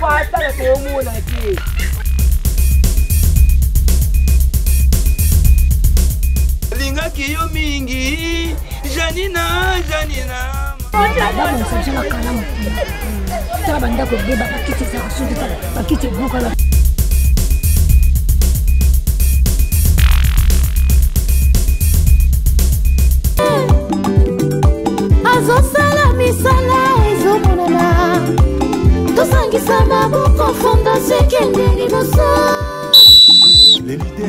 asala toomona te. Lingaki yo mingi Janina, Janina. Babongisa biso na kalamu kuna. Tala bandako ebeba, bakiti ezalaka soki tala bakiti ebukana. Azosala misala ezomonana, tosangisa maboko, fondation ekende liboso.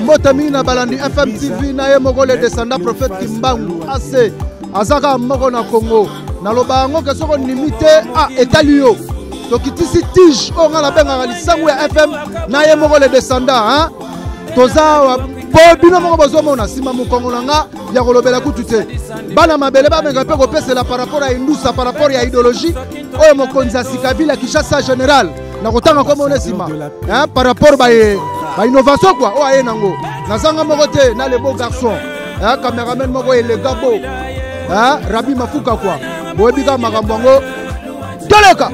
Mbote mingi na balandi FM TV na ye moko le descendant prophète Kimbangu AC aza kaka moko na Congo. Naloba yango ke soki ondimi te, ah, etali yo. Tokitisi tige oyo ngai nabengaka lisangu ya FM na ye moko le descendant, hein? Toza awa po bino moko bozomona nsima mokongo na nga ya kolobela kutu te. Bana mabele bameka mpe kopesela par rapport ya indusa, par rapport ya idéologie oyo mokonzi ya sika ville ya Kinshasa général na kotanga kombo na nsima, hein, par rapport ba ba innovation quoi oyo aye nango. Nazanga moko te na le beau garçon, hein, cameraman moko élégant beau, hein, Rabi Mafuka quoi. Boyebi kaka makambo yango toleka.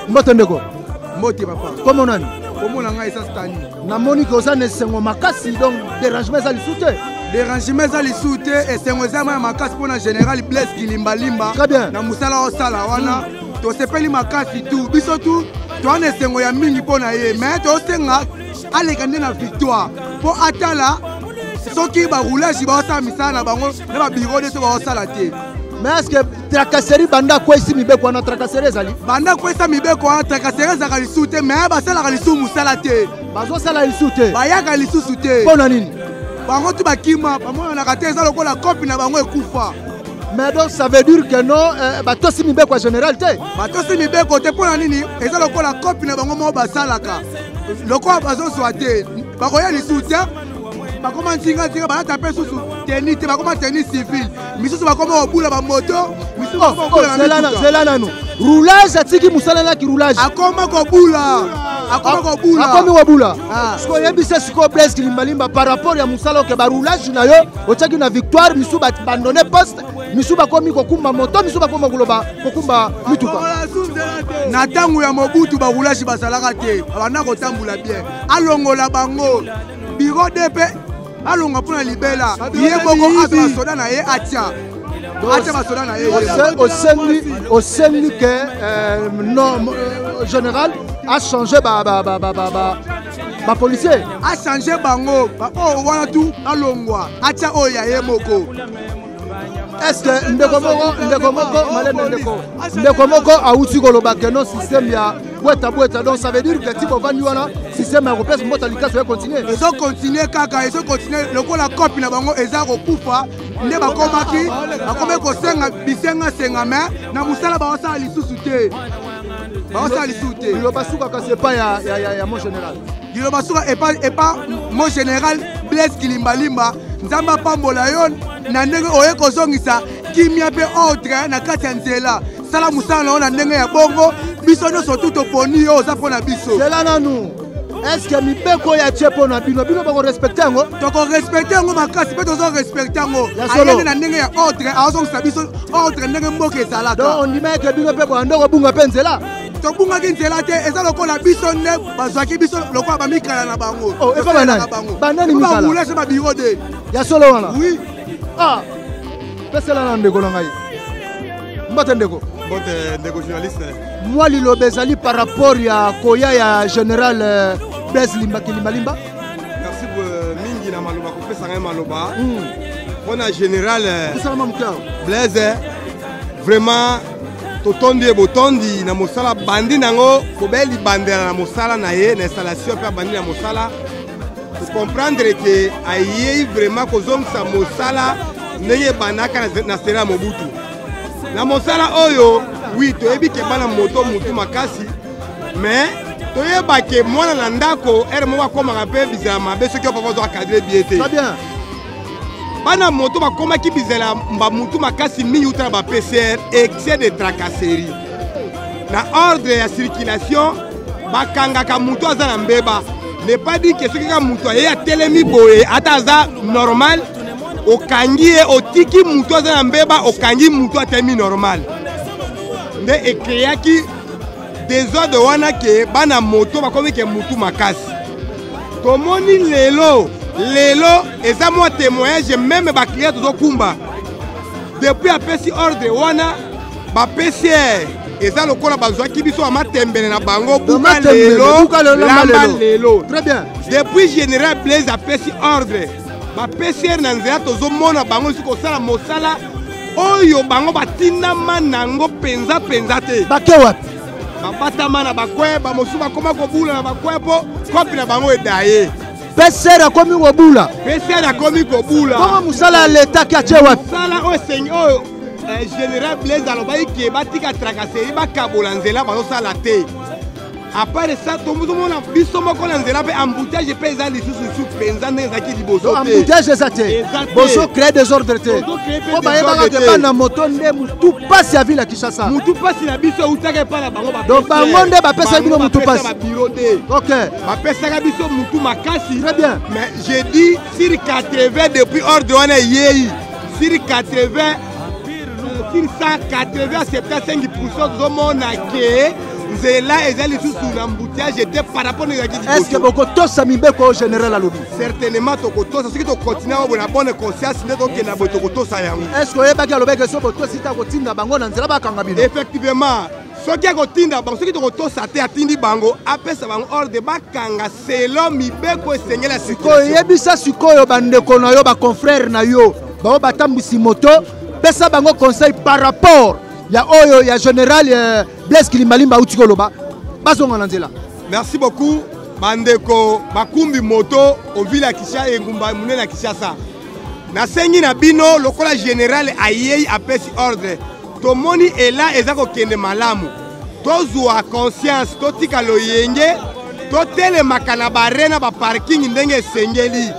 Mbote ndeko. Mbote papa. Kombo nani? Kombo na ngai eza Stani. Namoni ke oza na esengo makasi, donc dérangement eza lisusu te. Dérangement eza lisusu te, esengo eza ya makasi mpona général Blaise Kilimbalimba. Très bien. Na mosala osala wana, tosepeli makasi tu, biso tu toza na esengo ya mingi mpo na ye, mais tosenga aleka nde na victoire mpo atala soki ba roulage baosala misala na bango na ba bureau de so baosala te. Mais est-ce que tracasserie banda akweyisi mibeko wana, tracasserie ezali? Banda akweyisa mibeko wana, tracasserie ezalaka lisusu te, mais basalaka lisusu mosala te. Bazosala lisusu te. Bayaka lisusu te. Mpo na nini? Bango tu bakima, bamonanaka te, eza lokola kopi na bango ekufa. Mais donc ça veut dire que non, batosi mibeko ya général te. Batosi mibeko te mpo na nini? Eza lokola kopi na bango moko basalaka. Lokola bazozwa te, bakoya lisusu te. Bakoma nzinga nzinga, balata mpe susu tenue te, bakoma tenue civile. Misusu bakoma kobula ba moto, misusu Oh, bakoma kobula oh, na zela na, mituka. zela nanu. Roulage atiki mosala naki roulage. Akoma kobula. Akoma kobula. Akomi kobula. Ah. Sikoyo oyebisa sikoyo Blaise Kilimbalimba par rapport ya mosala oke ba roulage na yo otiaki na victoire, misusu ba abandonné poste, misusu bakomi kokumba moto, misusu bakoma koloba kokumba mituka. Na ntango ya Mobutu ba roulage bazalaka te, babanda kotambola bien. Alongola bango bureau DP, alonga mpona libela. Ye moko azwa basoda na ye, atia. Atia basoda na ye. Osengi ke, non, général a changé ba, ba, ba, ba, ba, ba, ba policier. A changé bango, ba oyo wana tu alongwa, atia oyo ya ye moko. Est-ce que ndeko moko, ndeko moko, maleme ndeko, ndeko moko awuti koloba ke non système ya bweta bweta, donc ça veut dire que tipo vandi wana système ya kopesa mbota likaso ya continuer. Ezo continuer kaka, ezo continuer lokola kopi na bango eza kokufa nde bakomaki, bakomi kosenga bisenga senga, mais na mosala baosala lisusu te. Baosala lisusu te. Liloba suka kasi epai ya mon général. Liloba suka epa mon général Blaise Kilimbalimba, Nzambe apambola yo na ndenge oye kozongisa kimia mpe ordre na kati ya nzela. Sala mosala na yo na ndenge ya bongo, biso nyonso tu toponi yo, oza mpo na biso. Zela nanu. Est-ce que mibeko oyo atie mpo na bino, bino bakorespecte yango? Tokorespecte yango makasi mpe tozorespecte yango. Ya solo. Ayende na ndenge ya ordre, azongisa biso ordre ndenge mboka ezalaka. Donc ondima ete bino mpe boyanda kobunga mpe nzela? Tobungaki nzela te, eza lokola biso nde bazwaki biso lokola bamikala na bango. Oh, epa banani? Tosalelaka bango. Banani Epa mikala? baroulage ba bureau de. Ya solo wana? Oui. Ah, pesela na ndeko na ngai. Mbote ndeko. Mbote ndeko journaliste. Mwa liloba ezali par rapport ya koya ya général Blaise Limba Kilimbalimba. Merci mingi na maloba kopesa ngai maloba. Mpona général Kosalama moke awa. Blaise, vraiment totondi ye botondi na mosala bandi nango kobeya libandela na mosala na ye na installation mpe abandi na mosala. Comprendre que ayei vraiment kozongisa mosala ndenge ebandaka na sera ya Mobutu. Na mosala oyo, oui, toyebi ke bana moto mutu makasi, mais Toyeba ke mwana na ndako ere moko akomaka mpe bizala mabe soki yo papa ozo encadre bien te. Très bien. Bana moto bakomaki bizala bamutu makasi mingi uta na ba PCR, excès de tracasserie. Na ordre ya circulation bakangaka moto aza na mbeba. Ne pas dire que soki kaka moto aye atelemi boye ata aza normal okangi ye, otiki moto aza na mbeba, okangi moto atelemi normal. Nde ecreaki desordre wana ke bana moto bakomi ke mutu makasi. Tomoni lelo, lelo eza mwa témoignage meme ba client tozokumba depuis apesi ordre wana ba PCR eza lokola bazwaki biso ya matembele na bango, buka lelo, lamba lelo. Très bien. Depuis général Blaise apesi ordre ba PCR na nzela tozomona bango lisusu kosala mosala oyo bango batindama nango mpenza mpenza te. Bake wapi? Babatama na bakwe, bamosusu bakoma kobula na bakwe mpo kopi na bango edaye. PCR akomi kobula. PCR akomi kobula. Bongo mosala ya leta ki atie wapi? Mosala oyo esengi oyo général Blaise alobaki ke batika tracasserie, bakabola nzela, bazosala te. À part ça, tozomona biso moko na nzela mpe embouteillage mpe eza lisusu lisusu mpenza ndenge ezalaki liboso te. Embouteillage eza te. Bozo créer désordre te. Po bayebaka ke bana moto nde mutu pasi ya ville ya Kinshasa. Mutu pasi na biso eutaka epai na bango ba Donc bango nde bapesaka bino mutu pasi. Ba bureau te. Ok. Bapesaka biso mutu makasi. Très bien. Mais j'ai dit sur 80 depuis ordre wana eyei sur 80 sur 180 à 75% tozomona ke nzela eza lisusu na embouteillage te par rapport na ezalaki liboso. Est-ce que bokotosa mibeko oyo général alobi? Certainement tokotosa, soki tokontinue yango boye na bonne conscience nde tokenda boye tokotosa yango. Est-ce que oyebaki alobaki soki botosi te akotinda bango na nzela bakanga bino? Effectivement, soki akotinda bango, soki tokotosa te atindi bango, apesa bango ordre bakanga selon mibeko esengeli ya circulation. Koyebisa sikoyo bandeko na yo, ba confrères na yo, bango batambwisi moto, pesa bango conseil par rapport ya oyo ya général Blaise Kilimbalimba auti koloba, bazonga na nzela. Merci beaucoup bandeko bakumbi moto au ville ya Kinshasa, engumba monene ya Kinshasa. Nasengi na bino lokola général ayei apesi ordre, tomoni ela eza kokende malamu, tozwa conscience, totika loyenge, totelemaka na bare na ba parking ndenge esengeli.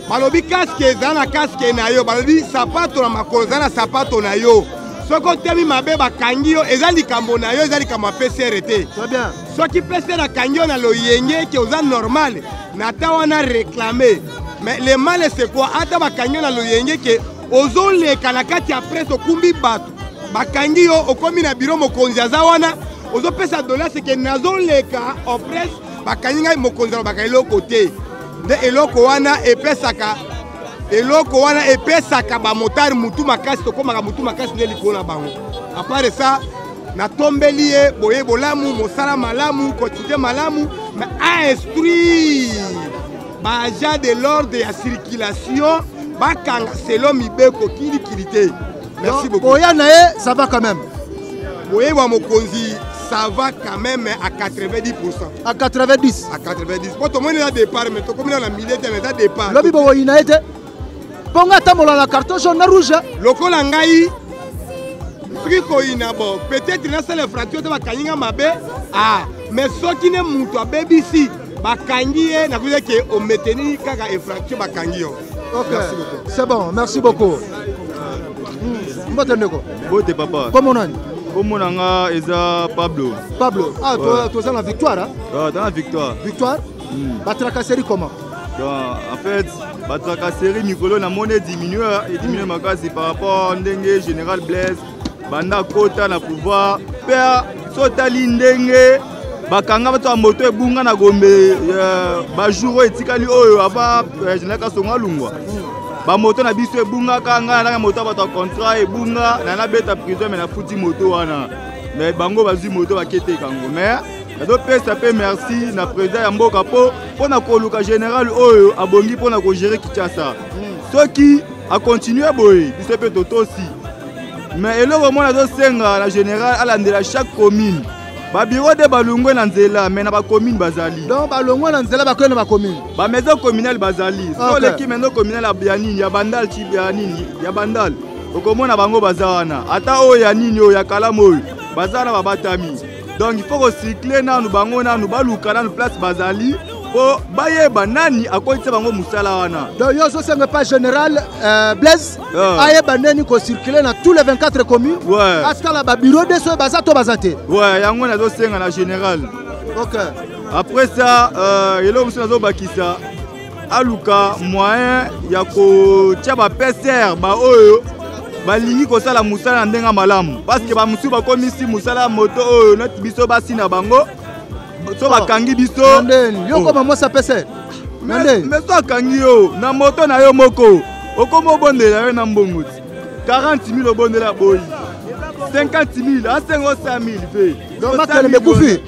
Balobi casque eza na casque na yo, balobi sapato na makolo eza na sapato na yo. Soki otemi mabe bakangi yo, eza likambo na yo, eza likambo ya PCR te. Très bien. Soki PCR akangi yo na loyenge ke oza normal, na ta wana réclamer. Mais le mal c'est quoi? Ata bakangi yo na loyenge ke ozoleka na kati ya presse, okumbi bato, bakangi yo, okomi na bureau, mokonzi aza wana, ozopesa dollar, c'est que nazoleka en presse, bakangi ngai, mokonzi alobaka eloko te. Nde eloko wana epesaka, eloko wana epesaka ba motard mutu makasi, tokomaka mutu makasi nde likolo na bango. À part ça, natombeli ye boye bolamu, mosala malamu, quotidien malamu, mais a instruire ba agent de l'ordre ya circulation bakanga selon mibeko kilikili te. Merci beaucoup. Boya na ye, ça va quand même. Boye wa mokonzi, ça va quand même à 90%. À 90. À 90. Po tomoni na départ, mais tokomi na milieu te, mais eza départ. Lobi boye na ye te. Ponga tambola na carton jaune na rouge. Lokola ngai soki koyina bo peut-être nasala infraction te, bakangi nga mabe. Ah, mais soki ne mutu abebisi bakangi ye, nakoki ke ometeni kaka infraction bakangi yo. Ok. Merci beaucoup. C'est bon, merci beaucoup. Mbote ndeko. Mbote papa. Kombo nani? Kombo na nga eza Pablo. Pablo. Ah, Ouais. toza na victoire, hein? Ah, toza na victoire. Victoire? Ba tracasserie comment? Donc, en fait, ba tracasserie mikolo na moni diminuer, et diminuer makasi par rapport ndenge Général Blaise banda kota na pouvoir. Père, sotali ndenge bakanga bato ya moto ebunga na Gombe ba jour oyo etikali oyo avant Général Kasongo alungwa. Ba moto na biso ebungaka, ngai na moto ya bato ya contrat ebunga, na nabeta prison mais nafuti moto wana. Mais bango bazwi moto bakete kango. Mais nazopesa pe merci na président ya mboka po mpona koluka général oyo abongi mpona kogérer Kinshasa. Soki akontinue boye biso pe totosi. Mais eloko moko nazosenga na général alandela chaque commune. Ba bureau de balongwe na nzela, mais na ba commune bazali. Donc balongwe na nzela bakoye na ba commune. Ba maison communale bazali. Ok. So leki maison communale ya nini, ya Bandal, chi ya nini, ya Bandal. Okomona bango baza wana. Ata oyo ya nini, oyo ya Kalamu oyo, baza na babatami. Donc il faut kocircule nanu bango, nanu baluka nanu place bazali mpo bayeba nani akotisa bango mosala wana. Donc yo ozosenga pa général Blaise ayeba ndeni kocircule na tous les 24 communes, asala babureau de soki baza to baza te. Ouais, yango nazosenga na général. Après ça, eloko mosusu nazobakisa, aluka moyen ya kotia bapcr baoyo balingi kosala mosala na ndenge ya malamu, parce que bamosusu bakomisi mosala ya moto oyo neti biso basi na bango so bakangi biso. Ndeni yo koma mwasi apese? Mais so akangi yo na moto na yo moko, okoma obondela yo na mbongo ti 40 000, obondela boyi 50 000, asenga o 100 000 ve. Donc makeleme ekufi.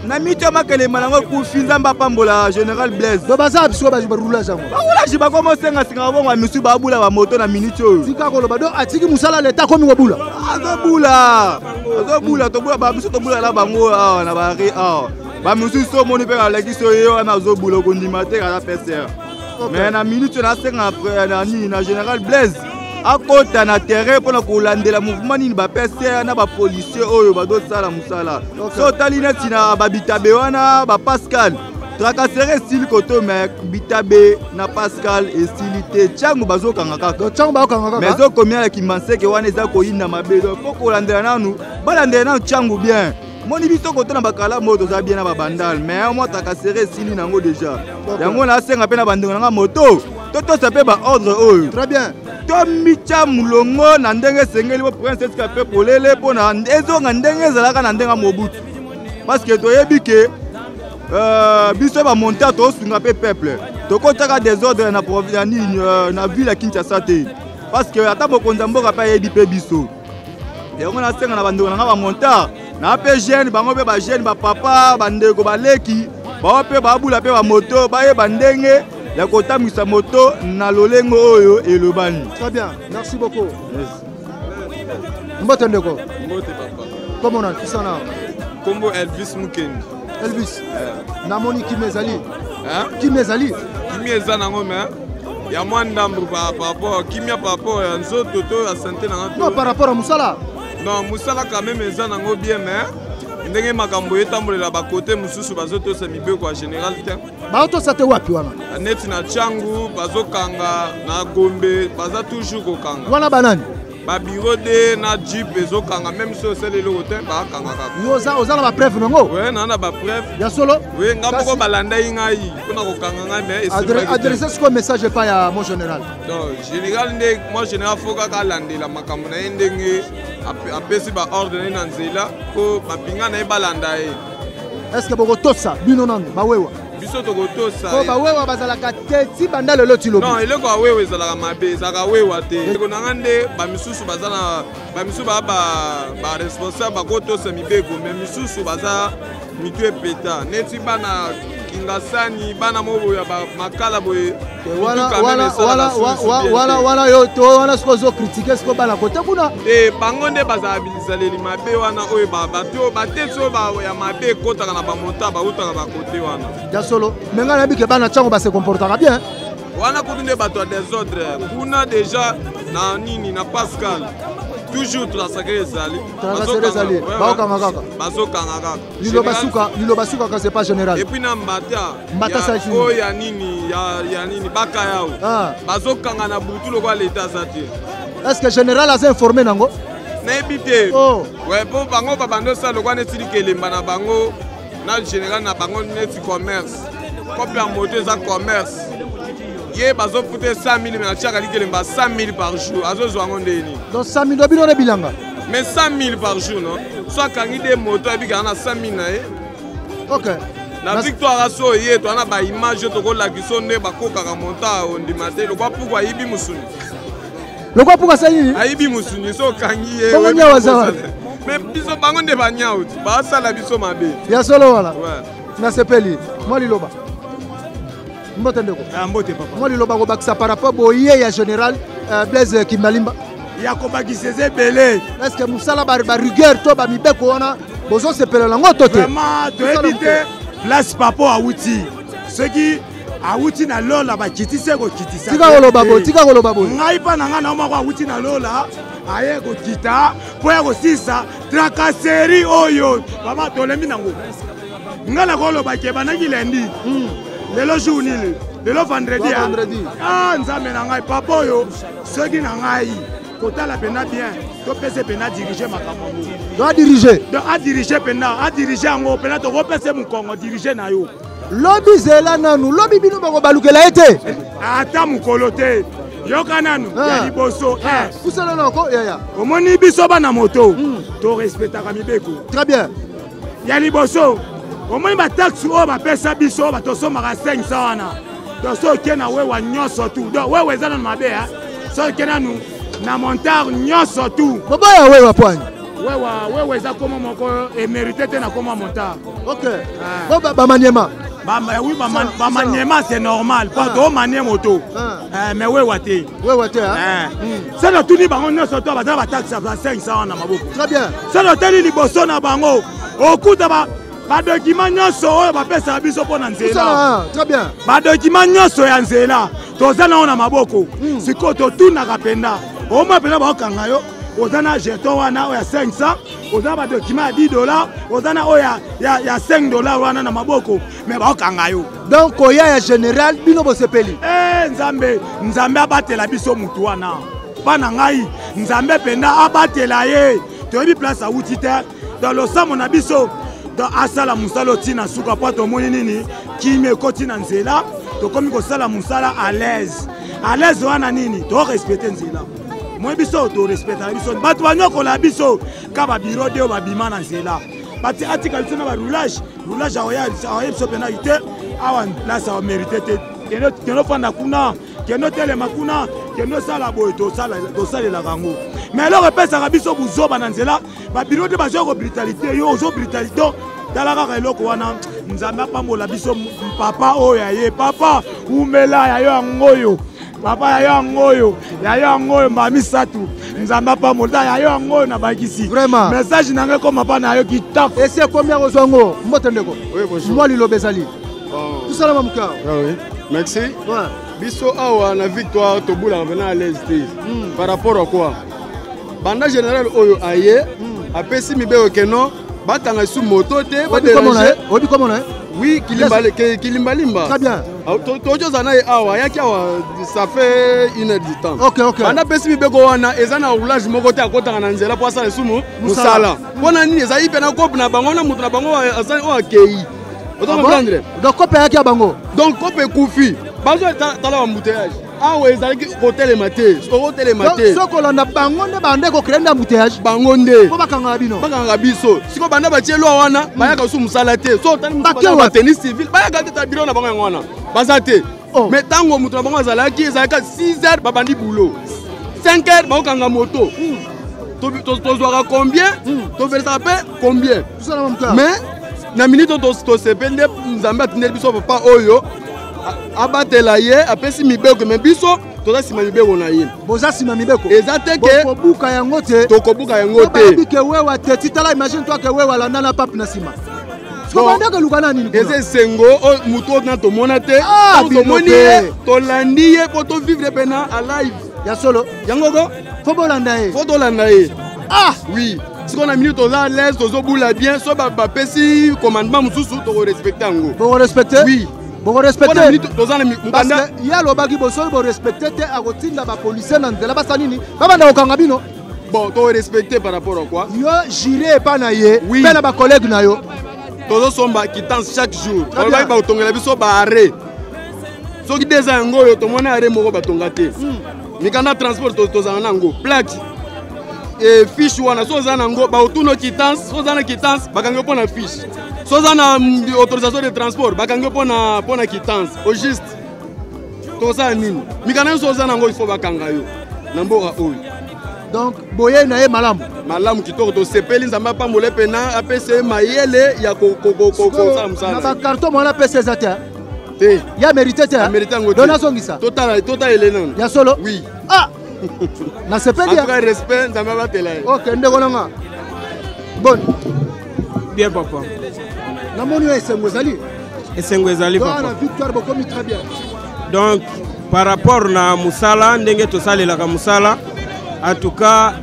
Na mito ya makelema nango ekufi. Nzambe apambola général Blaise. Donc baza biso baroulage yango. Baroulage bakoma osenga-senga bongo, bamisu babula bamoto na minute oyo. Tika koloba, donc atiki mosala leta, akomi kobula. Azobula, azobula, tobula bamisu, tobula na bango awa na bare awa. Bamisusu so omoni mpe balakisi oyo ye wana azobula, okondima te aza pcr. Mais na minute oyo nasenga na nini, na général Blaise akota na terrain mpona kolandela mouvement nini bapcr na bapolicier oyo bazosala mosala. So otali neti na babitabe wana, bapascal, tracasserie esili koto, mais bitabe na Pascal esili te, ntiango bazokanga kaka. Ntiango bazokanga kaka. Mais ezokomia na Kimbanseke wana eza koyinda mabe. Donc faut kolandela nanu, balandela nanu ntiango bien. Moni biso koto na bakalamu oyo toza bien na babandal, mais mwa tracasserie esili nango déjà. Yango nasenga mpe na bandeko na nga moto, totosa mpe baordre oyo. Très bien. Tomitya molongo na ndenge esengeli po prince esika mpe polele mpona ezonga ndenge ezalaka na ndenge ya Mobutu, parce que toyebi ke biso bamonta tosunga mpe peuple, tokotaka désordre na na nini, na ville ya Kinshasa te, parce que ata mokonzi ya mboka mpe ayebi mpe biso. Yango nasenga na bandeko na nga bamontard na mpe jeune, bango mpe bajeune, bapapa, bandeko, baleki bao mpe babula mpe bamoto, bayeba ndenge ya kotambwisa moto na lolengo oyo elobani. Très bien, merci beaucoup. Yes. Mbote ndeko. Mbote papa. Komona kisana? Kombo Elvis Mukendi. Elvis, namoni kimi ezali, kimi ezali. Kimi eza nango, mais ya mwa ndambo par rapport kimia, par rapport ya nzoto to ya santé nanga. Non, par rapport ya mosala. Non, mosala quand même eza nango bien, mais ndenge makambo etambolela, bakote mosusu bazotosa mibeko ya général te. Baotosa te wapi wana? Neti na Tshangu bazokanga, na Gombe baza toujours kokanga. Wana banani? Babureau de na jeep ezokanga, même so osala eloko te, bakanga kaka. Yo oza na bapreuve nango? We, naa na bapreuve. Ya solo? We, nga moko balandai ngai mpona kokanga ngai, mais adresse sikoyo message epai ya mon général. Donc général nde, moi général faut kaka alandela makambo na ye ndenge apesi baordre na ye na nzela mpo bapinga na ye balanda ye. Est ce que bokotosa bino nanu bawewa? Biso tokotosa. Po bawewa bazalaka te ti banda lelo ti lobi. Non, eloko ya wewa ezalaka mabe, ezalaka wewa te. Ndeko na nga nde bamisusu baza na bamisusu baa baresponsable, bakotosa mibeko, mais misusu baza mitu epeta neti bana Kingasani, bana moko boye ya makala boye. Wana yo to wana sikoyo ozocritiquer sikoyo bana kote kuna. Te, bango nde bazala bizaleli mabe wana oyo bato batesi oyo ya mabe ekɔtaka na bamonta, bautaka bakote wana. Ya solo, mais ngai nayebi ke bana ntango base comportaka bien. Wana kutu nde bato ya désordre kuna déjà na nini, na Pascal toujours tracasserie ezali. Tracasserie ezali, baokanga kaka. Bazokanga kaka. Liloba suka, liloba suka kasi pas général. Et puis na Mbata. Mbata sali oyo ya nini, ya nini, bakaya bazokanga na butu lokola leta aza te. Est ce que général aza informé nango? Nayebi te. We, mpo bango babandi osala lokola neti likelemba na bango na général na bango, neti commerce, kope ya moto eza commerce. Ye bazofuta 100 000, mais atiaka likelemba 100 000 par jour, azozwa yango ndenge nini? Donc 100 000 bino na bilanga. Mais 100 000 par jour, non, so akangi de moto, ayebikaka na 100 000 na ye. Na Victoire aso ye toza na baimage oyo tokolakisa nde bakokaka monta, ondima te lokwa puku ayibi mosuni. Lokwa puku asali nini? Ayibi mosuni, so okangi ye. Bongo nyau aza wapi? Mais biso, bango nde banyau ti basala biso mabe. Ya solo wana. Nasepeli mwa liloba. Mbote ndeko. Mbote papa. Mwa liloba kobakisa par rapport boye ya général Blaise Kimbalimba. Ya kobakisa eza ebele. Est ce que mosala barigueur to bamibeko wana bozosepela nango to te? Vraiment toyebi te place papa awuti. Soki awuti na lola, bakitisi ye kokitisa. Tika koloba boye, tika koloba boye. Ngai mpa na ngai na moko awuti na lola. Aye kokita mpo ya kosilisa tracasserie oyo papa tolembi nango. Nga nakoloba ke ebandaki lundi, lelo jour nini? Lelo vendredi. Ah, Nzambe na ngai, papa oyo soki na ngai kotala mpenza bien, topesa mpenza dirige makambo yango. Donc adirige. Donc adirige mpenza, adirige yango mpenza, tokopesa mokongo dirige na yo. Lobi zela nanu, lobi bino bakobalukela ye te. Ata mokolo te. Yoka nanu ya liboso. Pusana nako yaya. Omoni biso bana moto, torespectaka mibeko. Très bien. Ya liboso, omoni bataxe oyo bapesa biso, batosombaka 500 wana. Donc soki oke na wewa nyonso tu, donc wewa eza nanu mabe, soki oke nanu na montar nyonso tu. Boboya wewa poani. Wewa, wewa eza komo moko emérite te na komo ya montar. Ok. Bo bamaniema. Oui, bamaniema c'est normal po tomanie moto, mais wewa te. Wewa te. Se natuni bango nyonso to baza bataxe ya 500 wana na maboko. Très bien. Se natali liboso na bango, okuta badokima nyonso oyo bapesaka biso mpo na nzela. Très bien. Badokima nyonso ya nzela toza nango na maboko. Sikoyo totunaka mpenza, omoi mpenza baokanga yo, oza na jeton wana oyo ya 500, oza na badokima ya 10 dollar, oza na oyo ya 5 dollar wana na maboko, mais baokanga yo. Donc koya ya général, bino bosepeli? Nzambe, Nzambe abatela biso mutu wana. Mpa na ngai, Nzambe mpenza abatela ye. Toyebi place awuti te. Donc losambo na biso, donc asala mosala otina suka, mpo tomoni nini, kimi ekoti na nzela, tokomi kosala mosala à l'aise. À l'aise wana nini? Torespecte nzela. Moi biso torespectaka biso, bato banyokola biso ka babiro de oyo babima na nzela, bati atika biso na baroulage. Roulage akoya biso mpena te awa, place amérite te. Kende ofanda kuna, kende otelema kuna, kende osala boye, tosalelaka yango. Mais eloko epesaka biso buzoba na nzela, babiro te bazwa kobrutalité, yo ozo brutalité. Tala kaka eloko wana. Nzambe apambola biso papa oyo ya ye. Papa umela, ya yo yango oyo, papa, ya yo yango oyo, ya yo yango oyo, mbala misato. Nzambe apambola, ya yo yango oyo. Nabakisi vraiment message na ngai ekoma mpa na yo kitoko. Esi ekomi, ya kozwa yango. Mbote ndeko, mwa liloba ezali, tosalama moke awa. Merci. Biso awa na Victoire tobulaka mpena à l'aise te. Par rapport à quoi? Banda général oyo aye, apesi mibeko keno bakanga su moto te. Oyebi komona ye? Oui, Kilimbalimba. Très bien. Tozozala na ye awa, ayaki awa, ça fait une heure du temps. Ok. Banda apesi mibeko wana, eza na roulage moko te akotaka na nzela mpo asala esumu mosala. Mpo na nini? Ezali mpe na kope na bango na moto na bango oyo akei. Ozo comprendre? Donc kope ayaki ya bango. Donc kope ekufi, bazo tala bambouteillage awa ezalaki kotelema te, okotelema te. Soki kolanda bango nde bande kocréer nde embouteillage. Bango nde. Mpo bakangaka bino. Bakangaka biso. Sikoyo banda batie loi wana, bayaka su mosala te. So otali batenue civile, bayaka te. Ta biro na bango yango wana, baza te. Mais ntango moto na bango azalaki, ezalaka 6 heures babandi boulot, 5 heures bakokanga moto. Tozwaka combien? Toversaka mpe combien? Mais na minute oyo tosepeli nde Nzambe atindeli biso papa oyo, abatela ye. Apesi mibeko, mais biso toza nsima mibeko na ye. Boza nsima mibeko. Eza te ke kobuka yango te. Tokobuka yango te. Bayebi ke wewa te. Titala, imagine toi ke wewa alanda na pape na nsima. Bandeko, eluka na nini? Eza esengo oyo motu oyo na tomona te, tomoni ye, tolandi ye mpo tovivre mpena alive. Ya solo. Yango ko fo bolanda ye. Fo tolanda ye. Ah oui, sikoyo na minute toza à l'aise, tozobula bien. So bapesi commandement mosusu, tokorespecte yango. Bokorespecte? Oui. Bokorespecte. Toza na mokanda. Ye alobaki bosoki borespecte te, akotinda bapolisier na nzela, basala nini? Babanda kokanga bino. Bon, torespecte par rapport à quoi? Yo juré epa na ye mpe na bacollègue na yo. Tozosomba quittance chaque jour. Balobaki bakotongela biso baarrêt. Soki deza yango oyo tomoni arrêt moko batonga te. Mikanda transport tozala na yango, plaque e fiche wana. So oza na yango, baotuna quittance. So oza na quittance, bakangi mpo na fiche. So oza na autorisation de transport, bakangi mpo na quittance. Au juste tozala nini? Mikanda nyonso oza na yango, il faut bakanga yo na mboka oyo. Donc boye na ye malamu. Malamu, kitoko, tosepeli. Nzambe apambola mpena, apesa ye mayele ya kosala mosala. Na bacarton mwana apesa eza te. Te. Ya mérite te. Amérite yango te. Don azongisa. Totala ele nano. Ya solo. Oui. Ah, nasepeli. En tout cas, respect, Nzambe abatela ye. Ok, ndeko nanga, bon. Bien, papa. Namoni oyo esengo ezali. Esengo ezali, papa. Na Victoire bokomi très bien. Donc par rapport na mosala, ndenge tosalelaka mosala, en tout cas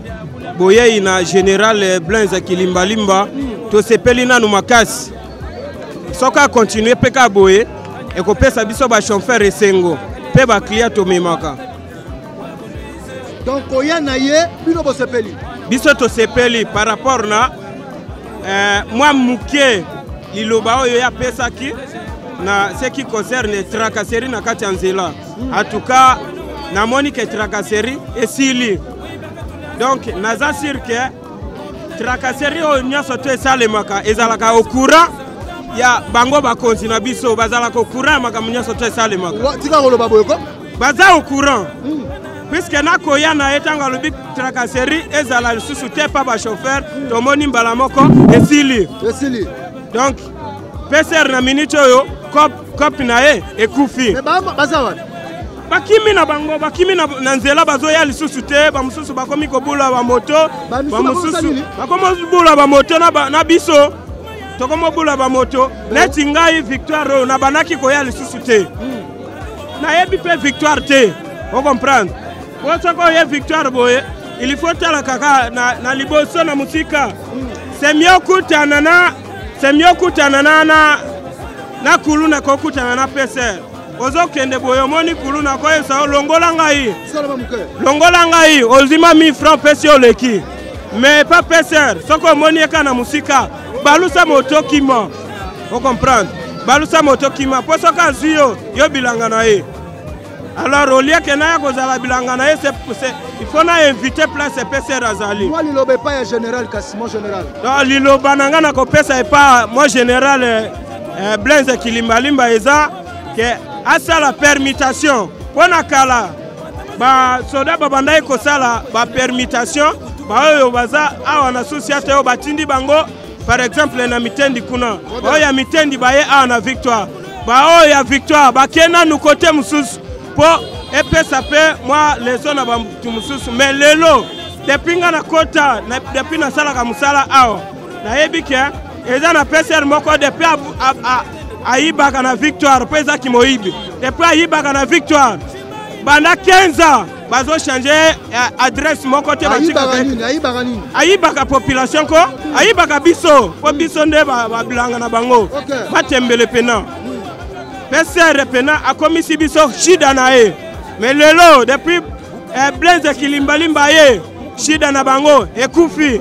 Boyei na général Blaise Kilimbalimba, tosepeli nanu makasi. Soki akontinue mpe kaka boye, ekopesa biso bachauffeur esengo mpe baclient tomemaka. Donc koya na ye, bino bosepeli? Biso tosepeli par rapport na mwa moke liloba oyo ye apesaki na ce qui concerne tracasserie na kati ya nzela. En tout cas, namoni ke tracasserie esili. Donc naza sûr ke tracasserie oyo nyonso to esalemaka ezalaka au courant ya bango, bakonzi na biso bazalaka au courant ya makambo nyonso to esalemaka. Tika koloba boye ko. Baza au courant, puisque nakoya na ye, ntango alobi tracasserie ezala lisusu te pa bachauffeur, tomoni mbala moko esili. Esili. Donc PCR na minute oyo, cop na ye ekufi. Baza wapi? Bakimi na bango, bakimi na nzela, bazoya lisusu te. Bamosusu bakomi kobula bamoto, bamosusu bakomi kobula bamoto na biso tokomobula bamoto. Neti ngai, Victoire oyo nabandaki koya lisusu te, nayebi mpe Victoire te, ocomprendre? Po soki oye Victoire boye, il faut tala kaka na liboso, na mosika, c'est mieux okutana na, c'est mieux okutana na kuluna kokutana na PCR. Ozokende boye, omoni kuluna, koyebisa yo: "Longola ngai, longola ngai." Ozima 1000 franc, pesi, oleki. Mais pa PCR, soki omoni ye kaka na mosika, balusa moto, kima, ocomprendre? Balusa moto, kima, mpo soki azwi yo, yo bilanga na ye. Alors olieke na ya kozala bilanga na ye, il faut na inviter place PCR azali. Mwa liloba epai ya général kasi, mon général. Donc liloba na ngai na kopesa epa mon général Blaise Kilimbalimba eza ke asala permutation. Mpo na kala, basoda babandaki kosala bapermutation. Baoyo baza awa na Sous-Ciat oyo batindi bango par exemple na Mitendi kuna, baoyo ya Mitendi baye awa na Victoire, baoyo ya Victoire bakei nanu kote mosusu, mpo epesa mpe mwa leçon na bato mosusu. Mais lelo, depuis nga nakota, depuis nasalaka mosala awa, nayebi ke eza na PCR moko, depuis ayibaka na Victoire, mpo ezaki moyibi, depuis ayibaka na Victoire banda 15 ans, bazochange adresse moko te. Ayibaka nini? Ayibaka population ko, ayibaka biso, mpo biso nde babilanga na bango. Batembele pena PCR pena akomisi biso shida na ye. Mais lelo, depuis Blaise Kilimbalimba ye, shida na bango ekufi.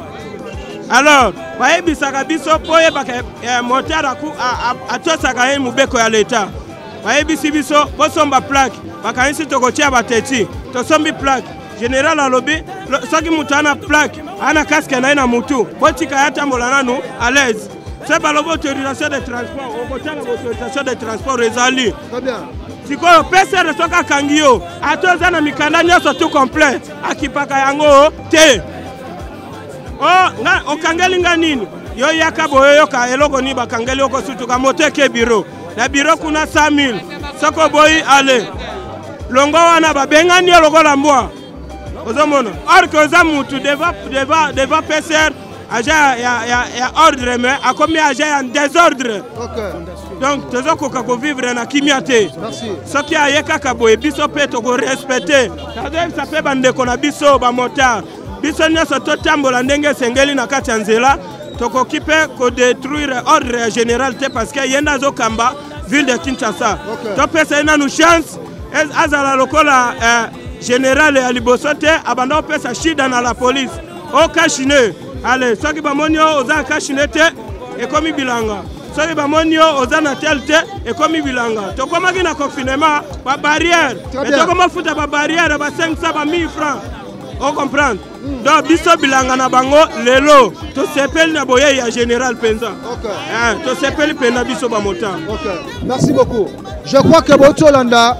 Alors bayebisaka biso mpo oyebaka motard atosaka ye mobeko ya leta. Bayebisi biso bosomba plaque, bakanisi tokotia bateti. Tosombi plaque. Général alobi soki moto ana plaque, ana casque na ye na mutu, botika ye atambola nanu à l'aise. Se balobi autorisation de transport, okotala autorisation de transport ezali. Sikoyo PCR soki akangi yo, ata oza na mikanda nyonso tout complet, akipaka yango te. O nga okangeli nga nini? Yo yaka boye, oyoka eloko nini bakangeli. Okosutuka moto, eke bureau, na bureau kuna 100 000. Soki oboyi, ale longo wana, babengani yo lokola mbwa. Ozomona, or que oza mutu devant PCR, agent ya ordre, mais akomi agent ya désordre. Donc tozokoka kovivre na kimia te. Soki aye kaka boye, biso mpe tokorespecte. Nazoyebisa mpe bandeko na biso bamotard, biso nyonso totambola ndenge esengeli na kati ya nzela. Tokoki mpe kodétruire ordre ya général te, parce que ye nde azokamba ville de Kinshasa. Topesa ye nanu chance, azala lokola général ya liboso te, abanda kopesa shida na la police o cache-nez. Ale soki bamoni yo oza cache-nez te, ekomi bilanga. Soki bamoni yo oza na tel te, ekomi bilanga. Tokomaki na confinement, babarrière, tokomafuta babarrière ba 500, ba 1000 francs, ocomprendre? Donc biso bilanga na bango. Lelo tosepeli na boyei ya général mpenza, tosepeli mpenza, biso bamotard. Merci beaucoup. Je crois que bouti olanda,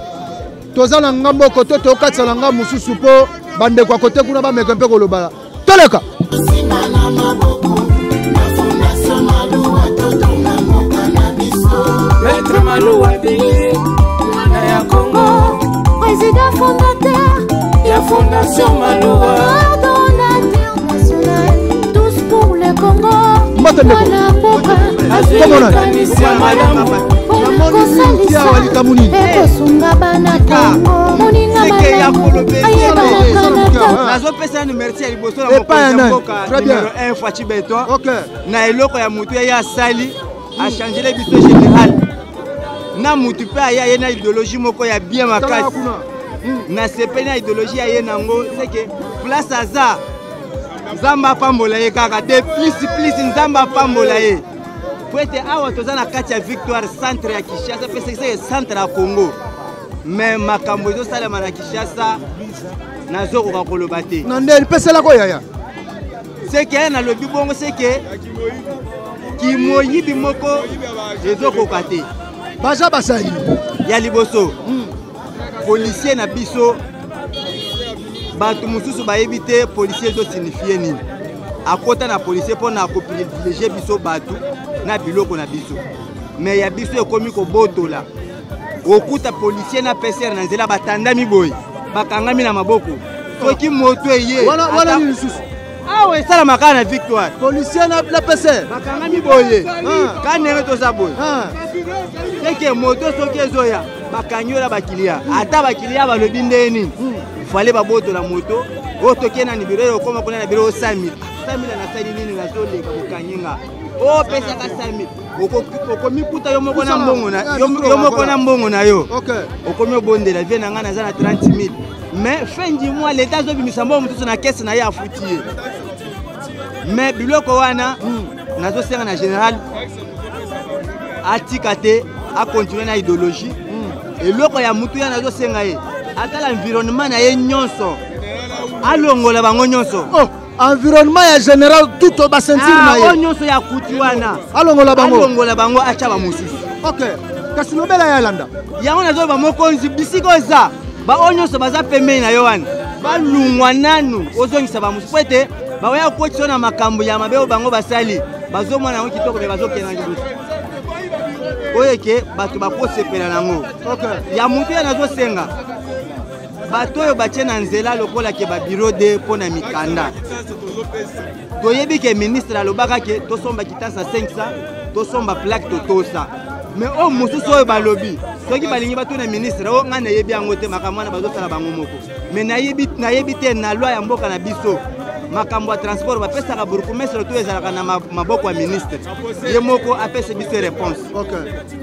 toza na ngambo kote, tokatisa na ngambo mosusu mpo bandeko ya kote kuna bameka mpe kolobala. Toleka. Nsima na maboko na Fondation Maluwa, totonga mboka na biso. Maître Maluwa Bili, mwana ya Congo, président fondateur ya Fondation Maluwa, coordonnateur national, tous pour le Congo. Mbote, ndeko. Mwana mboka. Azwi likanisi ya malamu. Mpona kosalisa mpe kosunga bana Kongo, moninga malamu ayebanaka na. Nazopesa nanu merci ya liboso na mokonzi ya mboka numéro 1 Fatshi Beton. Na eloko ya motu ye asali achangele biso général na mutu mpe aya ye na idéologie moko ya bien makasi. Nasepeli na idéologie ya ye nango seke place aza Nzambe apambola ye kaka de plus plus, Nzambe apambola ye po ete awa toza na kati ya Victoire, centre ya Kinshasa mpe sekiseke centre ya Congo, mais makambo ezosalema na Kinshasa nazokoka koloba te. Na nde lipeselako yaya. Seke nalobi bongo seke kimoyibi moko ezokoka te. Baza basali ya liboso, policier na biso, bato mosusu bayebi te policier ezosignifie nini. Akota na policier mpo na koprivilégie biso bato na biloko na biso, mais ya biso ekomi kobotola. Okuta policier na PCR na nzela batandami boye, bakangami na maboko. Soki moto eye wana nini lisusu? Awa esalamaka kaka na Victoire. Policier na PCR bakangami boye ka ndenge toza boye, seke moto soki ezoya bakangi oyo na bakilia, ata bakilia balobi ndenge nini, fale babotola moto oyo. Tokei na biro oyo, okoma kuna na biro oyo 100 000, 100 000 nasali nini? Nazoleka bokangi nga, opesaka 100 000, okomikuta yo moko na mbongo na yo moko na mbongo na yo, okomi obondela vie na ngai naza na 30 000. Mais fin du mois leta azobimisa mbongo mosusu na kese na ye, afuti ye. Mais biloko wana nazosenga na général atika te, akontinue na idéologie. Eloko ya mutu ya nazosenga ye, atala environnement na ye nyonso, alongola bango nyonso. Oh, environnement ya général tout baceinture na ye. Oyo nyonso ya kuti wana. Alongola bango. Alongola bango, atya bamosusu. Ok, kasi lobela ya alanda. Yango nazoloba, mokonzi, bisika oza, baoyo nyonso baza pembeni na yo wana balungwa nanu, ozongisa bamosusu po ete bakoya kokotisa na makambo ya mabe oyo bango basali. Bazomona yango kitoko me bazokende na liboso oyo eke bato bakosepela nango. Ya motu ya nazosenga, bato oyo batie na nzela lokola ke babiro de mpo na mikanda, toyebi ke ministre alobaka ke tosomba quittance na 500, tosomba plaque, totosa. Mais oyo mosusu oyo balobi, soki balingi batuna ministre, oyo ngai nayebi yango te. Makambo wana bazosala bango moko, mais nayebi te na loi ya mboka na biso, makambo ya transport bapesaka bourgmestre to ezalaka na maboko ya ministre ye moko? Apesa biso réponse.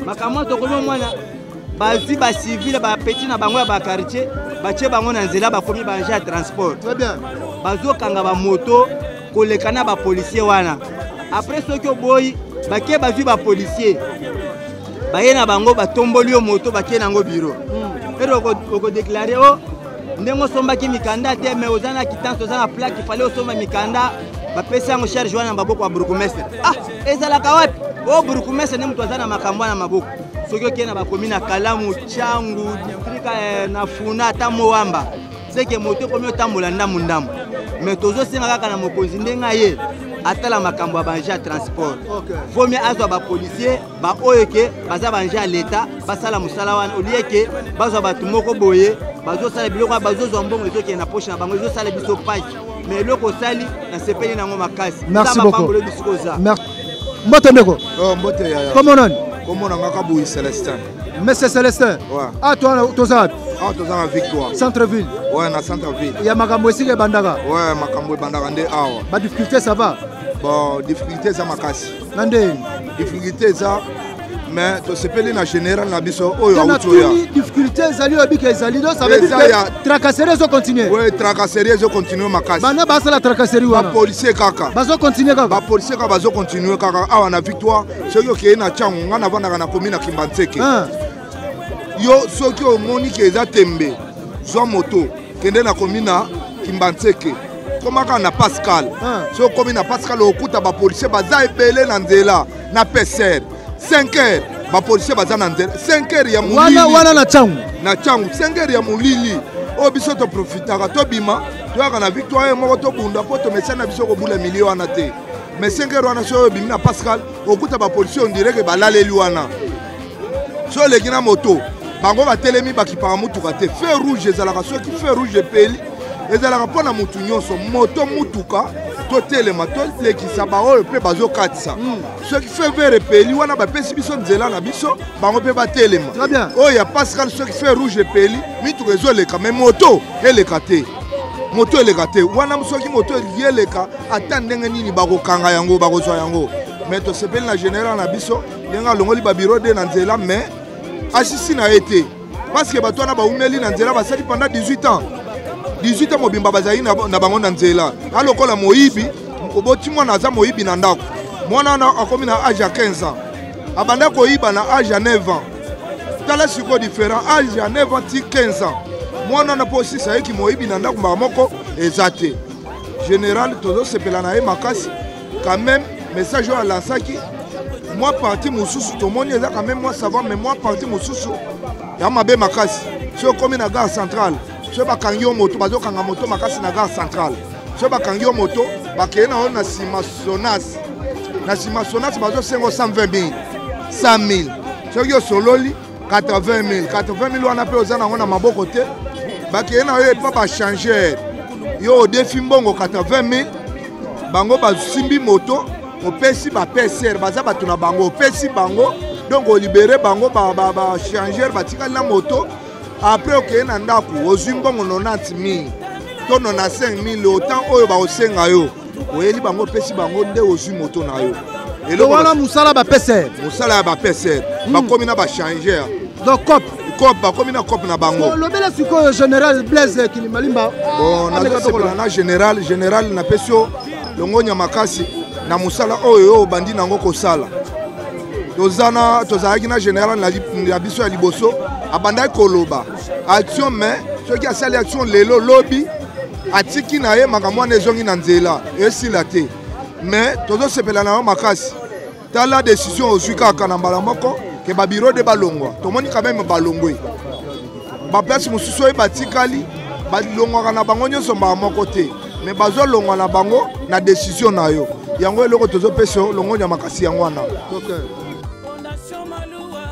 Makambo wana tokomi omwana bazwi bacivile, bapeti na bango ya baquartier, batie bango na nzela, bakomi baagent ya transport, bazokanga bamoto koleka na bapolisier wana. Après soki oboyi, bake bazwi bapolisier, baye na bango, batomboli yo moto, bakie nango biro ere okodéclarer o ndenge osombaki mikanda te, mais oza na quittance, oza na plaque, fale osomba mikanda. Bapesi yango charge wana na maboko ya bourgmestre. Ah, ezalaka wapi o bourgmestre nde moto aza na makambo wana maboko? Soki okei na bakomi na Kalamu, Tshangu district, na Funa, ata Mowamba, seke moto ekomi otambola ndambu ndambu. Mais tozosenga kaka na mokonzi, ndenge aye atala makambo ya baagent ya transport, vomi azwa bapolisier baoyo ke baza baagent ya leta, basala mosala wana, olie ke bazwa bato moko boye bazosala biloko wana, bazozwa mbongo ezokende na poche na bango, ezosala biso pasi. Mais eloko osali, nasepeli nango makasi. Merci beaucoup. Bisiko oza. Mbote ndeko. Oh, mbote yaya. Kombo nani? Kombo na nga Kabuyi Celestin. Monsieur Celestin. Ouais. Ah, toza wapi? Ah, toza na Victoire. Centre ville. Ouais, na centre ville. Ya makambo esika ebandaka. Ouais, makambo ebandaka nde awa. Ba difficulté, ça va? Bon, difficulté eza makasi. Na ndeni? Difficulté eza, mais tosepeli na général na biso oyo auti oya. Difficulté ezali, oyo bika ezali, donc ça veut dire que tracasserie ezocontinue. Oui, tracasserie ezocontinue makasi. Bana basala tracasserie wana? Bapolisier kaka. Bazocontinue kaka? Bapolisier kaka bazocontinue kaka awa na Victoire. Soki okei na Ntiango, ngai navandaka na komi na Kimbantseke, yo soki omoni ke eza tembe, zwa moto, kende na komi na Kimbantseke, koma kaka na Pascal. Soki okomi na Pascal, okuta bapolisier baza ebele na nzela na PCR. 5 heures bapolisier baza na nzela, 5 heures ya molili. Wana na Ntiango? Na Ntiango, 5 heures ya molili. Oyo biso toprofitaka, tobima, toyaka na Victoire ye moko, tobunda mpo tomesani na biso kobula milio wana te. Mais 5 heures wana, soki obimi na Pascal, okuta bapolisier, on dirait ke balaleli wana. So oleki na moto, bango batelemi, bakipaka motuka te. Feu rouge ezalaka, soki feu rouge epeli, ezalaka mpo na motu nyonso, moto, mutuka, totelema, tolekisa baoyo mpe bazokatisa. Soki feu vert epeli wana, bapesi biso nzela na biso, bango mpe batelema. Oyo ya Pascal, soki feu rouge epeli, mituka ezoleka, mais moto eleka te. Moto eleka te wana, soki moto elingi eleka ata ndenge nini, bakokanga yango, bakozwa yango. Mais tosepeli na général na biso ndenge alongoli babureau de na nzela, mais asisi na ye te, parce que bato wana baumeli na nzela, basali pendant 18 ans, 18 ans mobimba bazali na bango na nzela. Alokola moyibi, oboti mwana aza moyibi na ndako, mwana wana akomi na age ya 15 ans, abanda koyiba na age ya 9 ans. Tala sikoyo différent, age ya 9 ans ti 15 ans, mwana wana mpo osisa ayeki moyibi na ndako mbaka moko eza te. Général tozosepela na ye makasi. Quand même message oyo alansaki, mwa parti mosusu tomoni eza quand même mwa savant, mais mwa parti mosusu ya mabe makasi. Soki okomi na gare centrale, soki bakangi yo moto, bazokanga moto makasi na gare centrale. Soki bakangi yo moto, bakei na yo na nsima Sonas, na nsima Sonas bazosenga 120 000, 100 000. Soki osololi 80 000, 80 000 wana mpe oza nango na maboko te, bakei na yo epa bachangeur, yo odefi mbongo 80 000, bango basimbi moto, opesi bapsr, baza bato na bango, opesi bango, donc olibere bango, bachangeur batikali na moto. Après okei na ndako, ozwi mbongo 90 000 to 95 000, autant oyo bakosenga yo, oyeli bango, opesi bango, nde ozwi moto na yo. Eloko wana mosala bapesere. Mosala ya bapesere, bakomi na bachangeur. Donc cop. Cop, bakomi na cop na bango. Lobela sikoyo général Blaise Kilimalimba. Bon, nazosepela na général. Général, napesi yo longonya makasi na mosala oyo obandi nango kosala. Tozana, tozalaki na général na biso ya liboso, abandaki koloba action, mais soki asali action lelo, lobi atiki na ye, makambo wana ezongi na nzela, esila te. Mais tozosepela na yo makasi. Tala décision ozwi kaka na mbala moko ke babureau de balongwa, tomoni quand même balongwe. Baplace mosusu oyo batikali, balongwaka na bango nyonso mbala moko te, mais bazolongwa na bango na décision na yo. Yango eloko tozopesa yo longonya makasi, yango wana. Fondation Maluwa,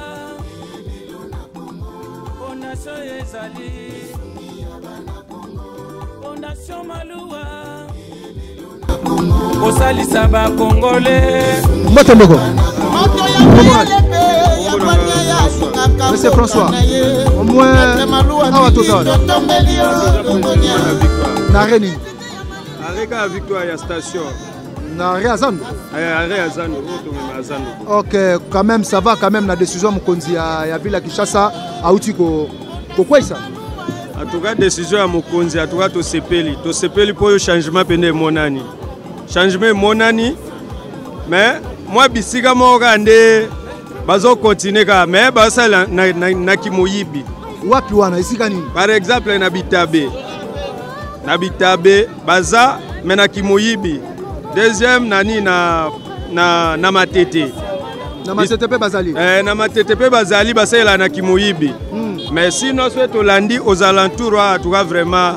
fondation ezali Fondation Maluwa kosalisa bakongole. Mbote ndeko. Monsieur François, au moins awa toza na arrêt nini? Arrêt kaka Victoire ya station. Na arrêt ya zando. Arrêt ya zando oyo tomema ya zando. Ok, quand même ça va quand même na décision ya mokonzi ya ville ya Kinshasa auti kokweyisa. En tout cas décision ya mokonzi, en tout cas tosepeli, tosepeli mpo oyo changement mpende emonani, changement emonani. Mais mwa bisika moko kaka nde bazokontinue kaka, mais bazosala na kimoyibi. Wapi wana, esika nini? Par exemple na Bitabe, na Bitabe baza me na kimoyibi. Deuxième nani na Matete. Na Matete mpe bazali. Na Matete mpe bazali, basalela na kimoyibi. Mais sinon soki tolandi aux alentours wana, en tout cas vraiment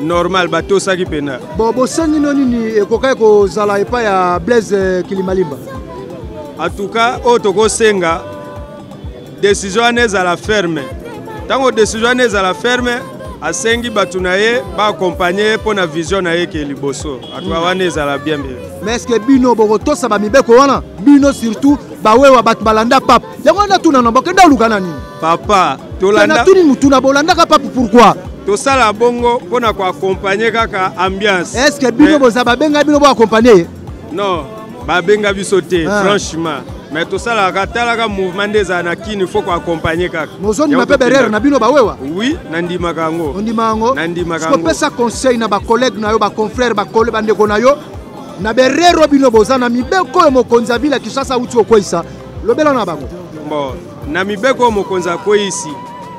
normal, batosaki mpena. Bon, bosengi no nini ekokaki kozala epai ya Blaise Kilimalimba? En tout cas oyo tokosenga, décision wana ezala ferme. Ntango décision wana ezala ferme, asengi bato na ye baakompagne ye mpo na vision na ye ke liboso. En tout cas wana ezala bien bien. Mais est ce que bino bokotosa bamibeko wana? Bino surtout bawewa, bato balanda pape, yango wana tuna na bokenda oluka na nini? Papa, tolanda. Natuni mutuna, bolandaka pape pourquoi? Tosala bongo mpo na koakompagne kaka ambiance. Est ce que bino boza babenga bino boakompagne ye? Non, babenga biso te. Franchement, mais tosalaka, talaka mouvement nde ezala na kini, faut koakompagne kaka. Mozondima mpe berere na bino bawewa? Oui, nandimaka yango. Ondima yango? Nandimaka yango. Kopesa conseil na bacollègue na yo, baconfrère, bakole, bandeko na yo na berero, bino boza na mibeko oyo mokonzi ya ville ya Kinshasa auti kokweyisa, lobela na bango. Bon, na mibeko oyo mokonzi akweyisi,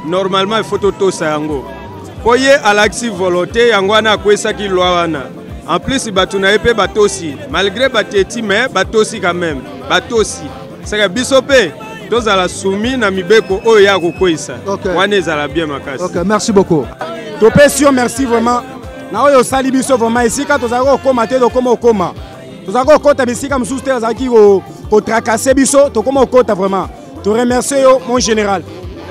normalement il faut totosa yango, mpo ye alakisi volonté, yango wana akweyisaki loi wana. En plus bato na ye mpe batosi, malgré bateti, mais batosi quand même, batosi. Saka biso mpe tozala soumis na mibeko oyo ya kokweyisa. Wana ezala bien makasi. Ok, merci beaucoup. Topesi yo merci vraiment na oyo osali biso. Vraiment esika tozalaki kokóma te, tokóma okóma. Tozalaki kokɔta bisika mosusu te, azalaki kotracasser biso, tokóma okɔta. Vraiment toremercie yo mon général,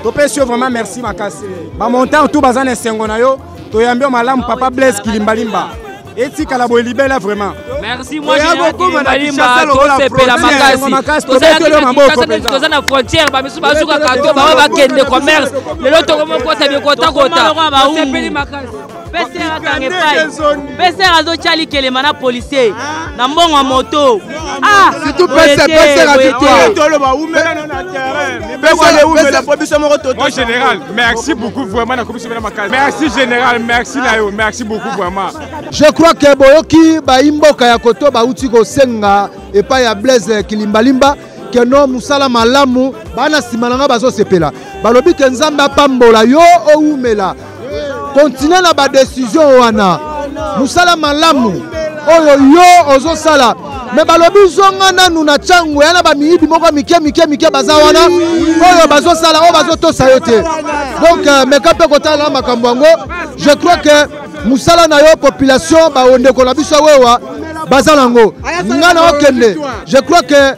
topesi yo vraiment merci makasi. Bamontant tout baza na esengo na yo, toyambi yo malamu. Papa Blaise Kilimbalimba, etikala boye libela vraiment. Merci moi Kilimbalimba, tosepela makasi. Toza na frontière, bamisu bazukaka to bango bakende commerce, lelo tokomokota bikotakota, tosepeli makasi. PCR akanga epai PCR azotya likelema na policier na mbongo ya moto. Ah, surtout PCR, PCR a victoire. Toloba umela na terrain. Mibeko umela po biso moko toto. Mon général, merci beaucoup vraiment na komisi makasi. Merci général, merci na yo, merci beaucoup vraiment. Je crois que boyoki baimboka ya koto bauti kosenga epai ya Blaise Kilimbalimba ke no mosala malamu, bana nsima na nga bazosepela, balobi ke Nzambe apambola yo, owumela, continue na badecision wana, mosala malamu oyo yo ozosala. Me balobi zonga nanu na ntango ya na bamiyibi moko mike mike mike baza wana oyo bazosala oyo bazotosa yo te. Donc meka mpe kotala makambo yango. Je crois que mosala na yo, population bandeko na biso wewa baza nango, nga na okende. Je crois que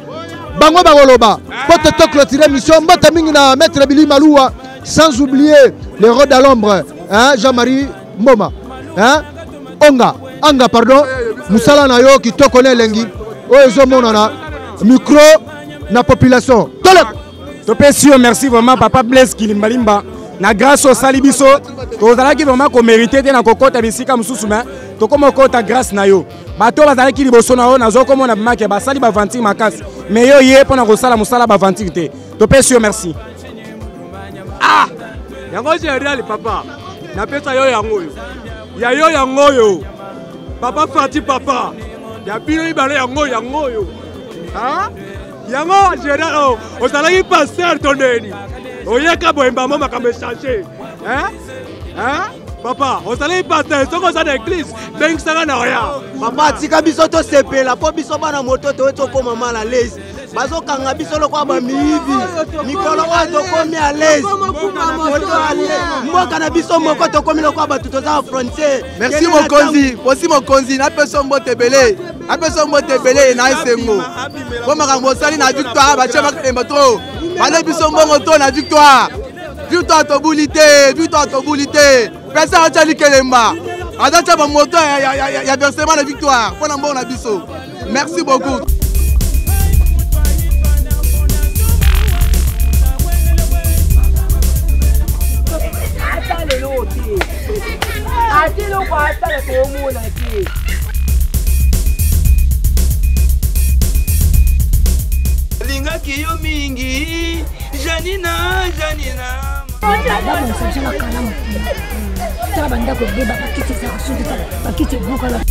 bango bakoloba po te toclôturer mission. Mbote mingi na maître Billy Malouwa, sans oublier le roi à l'ombre, hein, Jean-Marie Mboma, hein, Onga Anga, pardon. Mosala na yo kitoko na elengi oyo ezomonana, micro na population, tolek. Topesi yo merci vraiment, papa Blaise Kilimbalimba, na grâce osali biso. Tozalaki vraiment komérite te na kokɔta bisika mosusu, mais tokóma okɔta grâce na yo. Bato bazalaki liboso na yo, nazokomona make basali baventure makasi, mais yo ye mpo na kosala mosala baventure te. Topesi yo merci. Ah, yango général, papa, napesa yo yango oyo ya yo, yango oyo papa Fati, papa ya bino mibale, yango yango oyo. Ah? Yango général oyo ozalaki pasteur to ndeni oyeka boyembamo, makambo echange. Papa, ozalaki pasteur, soki oza na église, bengisaka na oya. Papa, tika biso tosepela, mpo biso bana moto toye tokóma mal à l'aise, bazokanga biso lokola bamiyibi. Mikolo oyo tokomi à l'aise, mboka na biso moko tokomi lokola bato toza na frontière. Merci mokonzi, posi mokonzi, napesa mbote ebele, napesa mbote ebele na esengo mpo makambo osali na Victoire. Batie makelemba to bale biso mbongo to na Victoire. Victoire tobuli te, Victoire tobuli te. Pesa atya likelemba, azatya bamoto ya versement na Victoire mpo na mbongo na biso. Merci beaucoup. Ata lelo te, ata eloko asala toomona te. Lingaki yo mingi, Janina, Janina. Babongisa biso bakalamu kuna, tala bandako ebeba, bakiti ezaka soki, tala bakiti ebukana.